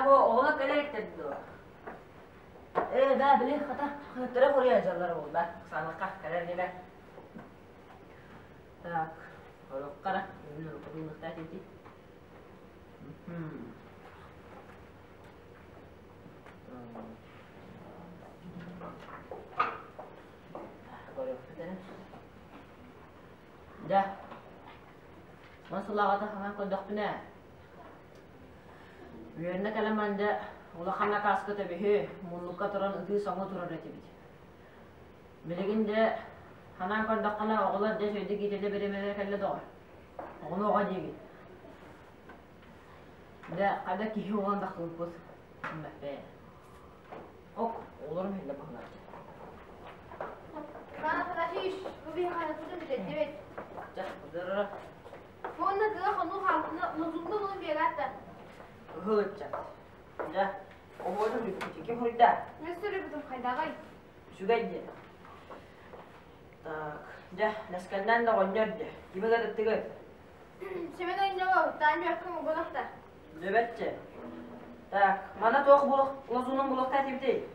бу оҕолор кэлэр иттэр дуо? Ээ, да, били хата хыттара хоруйа дьаллара буолла. Саалахха кэлэр диэмэ. Так, ороххара, бүгүн уруккутун ити. Дьэ, мас сылааҕата хаҥан көрдөхпүнэ, үөрэнэ кэлэн дьэ улахан накааска төбүһү муннукка туран ытыы-соҥо турар этибит. Билигин дьэ ханаан көрдөххүнэ оҕолор дьэ үчүгэйдик иитиллэ бириэмэлэрэ кэллэ доҕор. Оҕону оҕо диигин. Дьэ, хайда киһи уолан тахсыбыппыт. Бэппэ. Ок, оҕолорум иһиллэ баһылар. Иван Афанасьевич, бу биһиэхэ тутун бүтэрдибит. Чэ, удырыра. Уонна тыа хонуу хаалтына лозунга булан биэрээт да. Ыһыл ыччат. Дьэ, оһуорун бүппүт. Ким хоруйда? Мен суруйбутум хайдаҕый? Үчүгэй диэн. Так, дьэ, нэскэннээн да оҕонньор дьэ. Кими кытыттыгыт? Семен Ойнова, Таня Өркөн угунахта. Дьэбэтчэ. Так, мана туох булух, лозунун булуохта этибитий?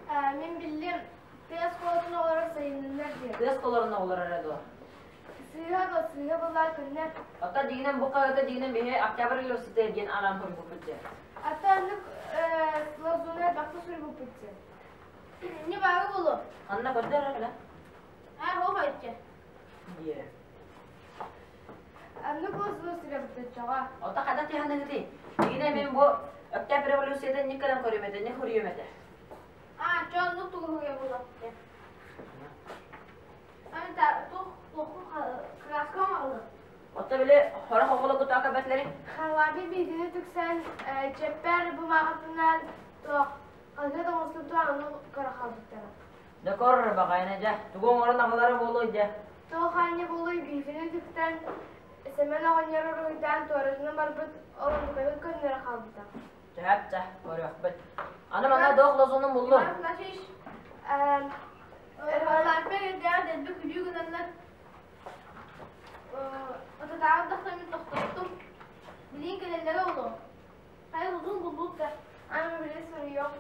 Мин биллим, тыа оскуолатын оҕолоро сайынныннар диэн. Тыа оскуоларын оҕолоро эрэ дуо? Сыыһа дуо, сыыһа буллар күннэр. Оттон дьиҥинэн бу хаһыата дьиҥинэн биһи Октябрь революцията диэн анаан суруйбуппут дьэ. Ата оннук лозуну элбэхтэ суруйбуппут дьэ. Не баҕа булу. Ханна көрдөр эрэ кэлэ? Аа, хоох айтча. Диэ. Оннук лозуну суруйбут Ота хада тиһаныгыты. Дьиҥинэ мин бу Октябрь революциятын никканан көрүм этэ, не хоруйум этэ. Аа, чо оннук тугу булапты. Аны та тух туоху краска оҥорлу. Отто били хорох оҕоло кутака бэтлери. Халаби биитини түксэн чэппэр бумаҕатынан туох хаһыат оҥостубут ону көрө хаалбыттара. Докор баҕайына дьэ, тугу оҥорон аҕалара буолуой дьэ. Туох аанньа буолуой биитини түктэн Сэмэн оҕонньор уруһуйдаан туоратынан барбыт ол онтукатын көннөрө хаалбыта. Чэп чэ, көрүөхпүт. Аны манна туох лозунун буллуҥ? Иван Афанасьевич, Харлампия эрдэҕэ дэлби күлүү гынаннар отутааҕы тахсан тохтоттум. Билигин кэлэллэрэ олоо. Хайа лозун булбут да, аны били суруйуом.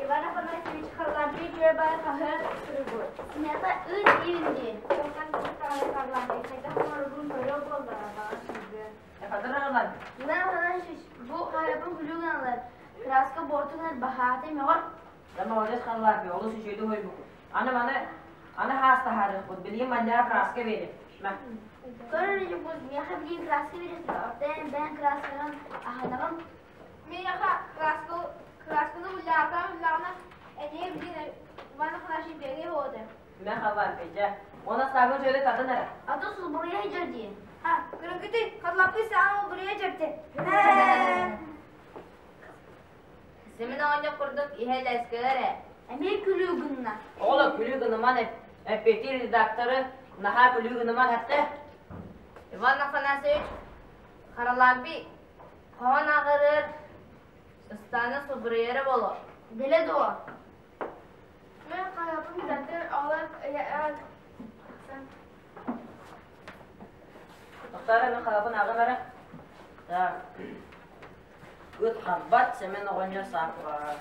Иван Афанасьевич Харлампий үчүгэй хаһыат суруйбут. Смета ыт иин диэн. Туохтан даҕаны Харлампий хайдах оҥорорун көрүө буоллаҕа баҕар сылгы. Хатыралар. Иван Афанасьевич, бу хаһыаппын күлүү гыналлар. Краска буортунар баһаата мөҕөр. Да молодец Харлампий, олус үчүгэйдик уһуйбуккун. Аны маны аны хаас таһаарыахпыт. Билигин манньаҕа краска биэриэм. Мэ. Көрөр иликпит, миэхэ билигин краска биэриэхтэрэ. Оттон бэйэм красканан аһанаҕым. Миэхэ краска красканы уллаатаан уллаҕына эниэ билигин Иван Афанасьевич биэриэ буолуо Мэ Харлампий, дьэ. Уонна саагын үчүгэйдик тардан эрэ. А то сулбуруйа сылдьар дии. А, кырыҥкыты, Харлампий саҕан улбуруйа дьэрдэ. Семен оҕонньор курдук иһэ лэскэлэр ээ. Эмиэ күлүү гынна. Оҕолор күлүү гыныман эппиэттиир редакторы наһаа күлүү гыныман эттэ. Иван Афанасьевич Харалампий хоһоон ааҕарыгар ыстаана субуруйара буолуо. Дэлэ дуо? Мен хаһыаппын бүтэрдим, оҕолор Тохтоор мен хаһыаппын ааҕым эрэ. Так. Ыт харбат, Сэмэн оҕонньор сааппат.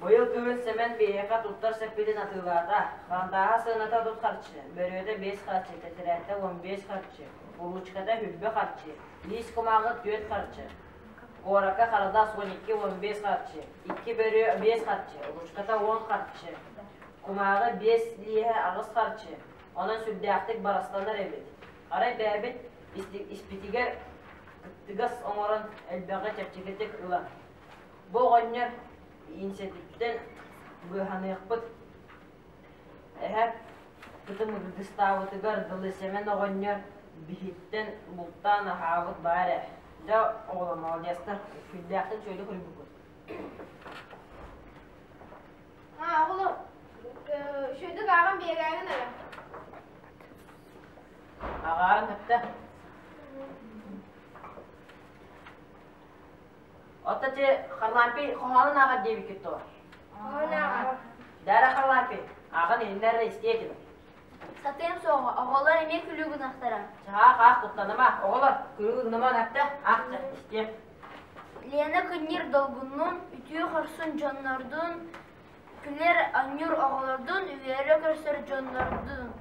Быйыл күһүн Сэмэн биһиэхэ туттар сэппитин атыылаата. Хандааһа сыаната тут харчы, бөрүөтэ биэс харчы, тэтэрээттэ 15 харчы, уруучуката хүрбэ харчы, лиис кумааҕы түөрт харчы. Куоракка харандаас 12 15 харчы, икки бөрүө биэс харчы, уруучуката уон харчы, кумааҕы биэс лииһэ аҕыс харчы. Онон сүрдээхтик барастанар эбит. Арай бэйэбит испитигэр кыттыгас оҥорон элбэҕи чэпчэкитик ылар. Бу оҕонньор иҥсэтиттэн быыһаныахпыт. Эһэ кытымыргыстаабытыгар дылы Сэмэн оҕонньор биһиттэн бултаан аһаабыт баар ээ. Дьэ, оҕолор молодецтар, күндээхтэн үчүгэйдик суруйбуккут. А, оҕолор, үчүгэйдик ааҕан биэрээҥин эрэ. Аҕаарын эптэ. Оттон ити Харлампий хоһоонун ааҕар диэбиккит дуо? Хоһоон ааҕар. Дара Харлампий, ааҕан иһиннэр эрэ истиэ этим. Сатыам суоҕа, оҕолор эмиэ күлүү гынахтара. Чаах, аах, куттаныма. Оҕолор, күлүү гыныман эптэ, аах, истиэм. Лена кынньыр долгуннун, үтүө хорсун дьоннордун, күлэр оонньуур оҕолордун, үөрэ көрсөр дьоннордун,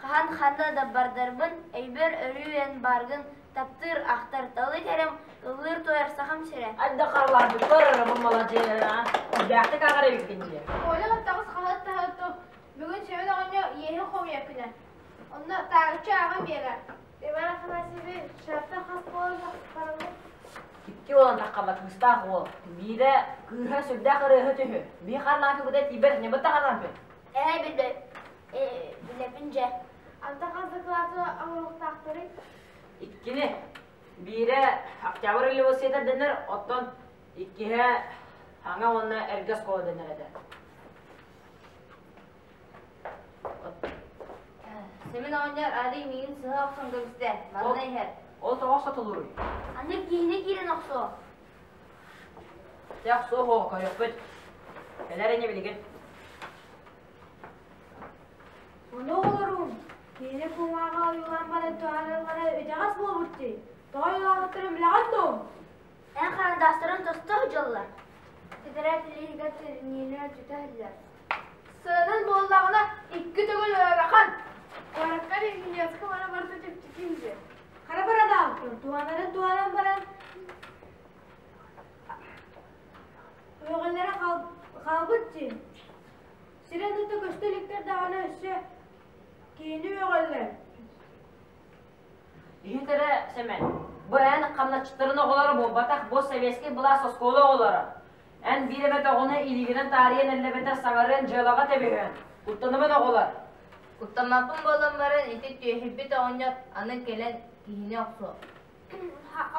хаһан ханна да бардарбын, өйбөр өрүү эн бааргын, таптыыр, ахтар, талы кэрэм, ыллыыр-туойар Сахам сирэ. Анда харлампыттар бу маладьыа, үрдээхтик аҕар эбиккин дии. Коля таҕыс хаһыат таһытту. Бүгүн Семен оҕонньор иэһин хомуйар күнэ. Онно таарыччы ааҕан биэрэр. Иван Афанасьевич, шефтан хас буолан барабын? Икки уолан таххалла кыыстаах уол. Биирэ кыыһа сүрдээх ырыаһыт үһү. Биир харнаан кыбыта тиийбэт, ньыбыт да харнаан Ээ, билбэ, билэбин дьэ. Антон хас дакылааты оҥоруохтаахтарый? Иккини. Биирэ Октябрь революцията дэнэр, оттон иккиһэ Хаҥа уонна Эргэ оскуола дэнэр этэ. Семен оҕонньор арый миигин сыһа охсон кэбистэ, манна иһэр. Ол тоҕо сотулууруй? Аны киһини киирэн охсуо. Дьэ охсуо суоҕа көрүөхпүт. Кэлэр ини билигин. Ону оҕолорум, киһини кумааҕы ойуулаан баран туһаныллара итэҕэс буолбут дии. Тоҕо ойуулаабыттарын билэҕин дуо? Эн харандаастарын тосту сылдьаллар. Тэтэрээт илииһигэр тэринньиилэр түтэ иһиллэр. Сыанан буоллаҕына икки төгүл ыарахан. Куоракка Ленинецкэ бара барыта чэпчэки үһү. Хара барадаалтын туһанарын туһанан баран үөҕэллэрэ хаалбыт дии. Сирин тута көстө иликтэр даҕаны өссө киһини үөҕэллэр. Иһит эрэ Сэмэн, бу эн хамначчыттарын оҕолоро буолбатах, бу советскай былаас оскуола оҕолоро. Эн биир эмэ оҕону илиигинэн таарыйан эллэбэтэр саҥарыан дьыалаҕа тэбиһэн, куттанымын оҕолор. Куттаммаппын буолан баран ити түөһүйбүт оҕонньор аны кэлэн киһини охсуо.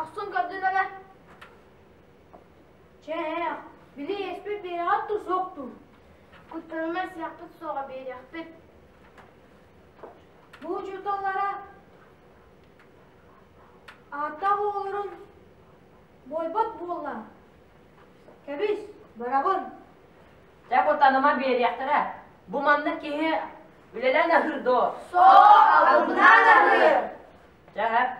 Охсун көрдүн эрэ. Чэ, били иэспит биэрэҕит дуу суох дуу? Куттаныма сиэхпит суоҕа биэриэхпит. Бу учууталлара ааттаах оҕолорун буойбат буолла. Кэбис, барабын. Дьэ куттаныма биэриэхтэрэ. Бу маннык киһи үлэлээн аһыыр дуо? Суох, албыннаан аһыыр. Дьэ, так.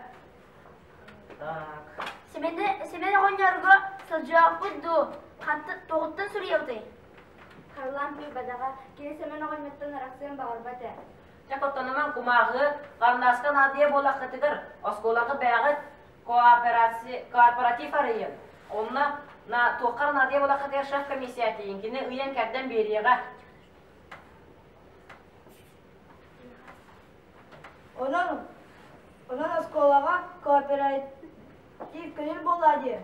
Семен оҕонньорго сылдьыахпыт дуу? Хантан тоҕуттан суруйабытый? Харлампий бадаҕа кини Семен оҕонньоттон арахсыан баҕарбат ээ. Дьэ куттанымаҥ кумааҕы, харандааска наадыйа буоллаххытыгар оскуолаҕа бэйэҕит кооператив арыйыҥ. Онно на туоххар наадыйа буоллаххытыгар шеф комиссия тиийин, кини ыйан-кэрдэн биэриэҕэ. Онон, онон оскуолаҕа кооператив көҥүл буолла дии.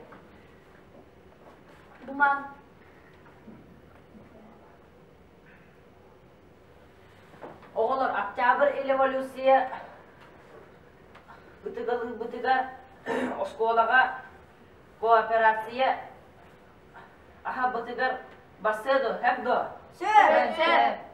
Думан. Оҕолор, Октябрь революция ытыгылыырбытыгар оскуолаҕа кооперация аһабытыгар барсыа дуо, сөп дуо? Сөп! Сөп!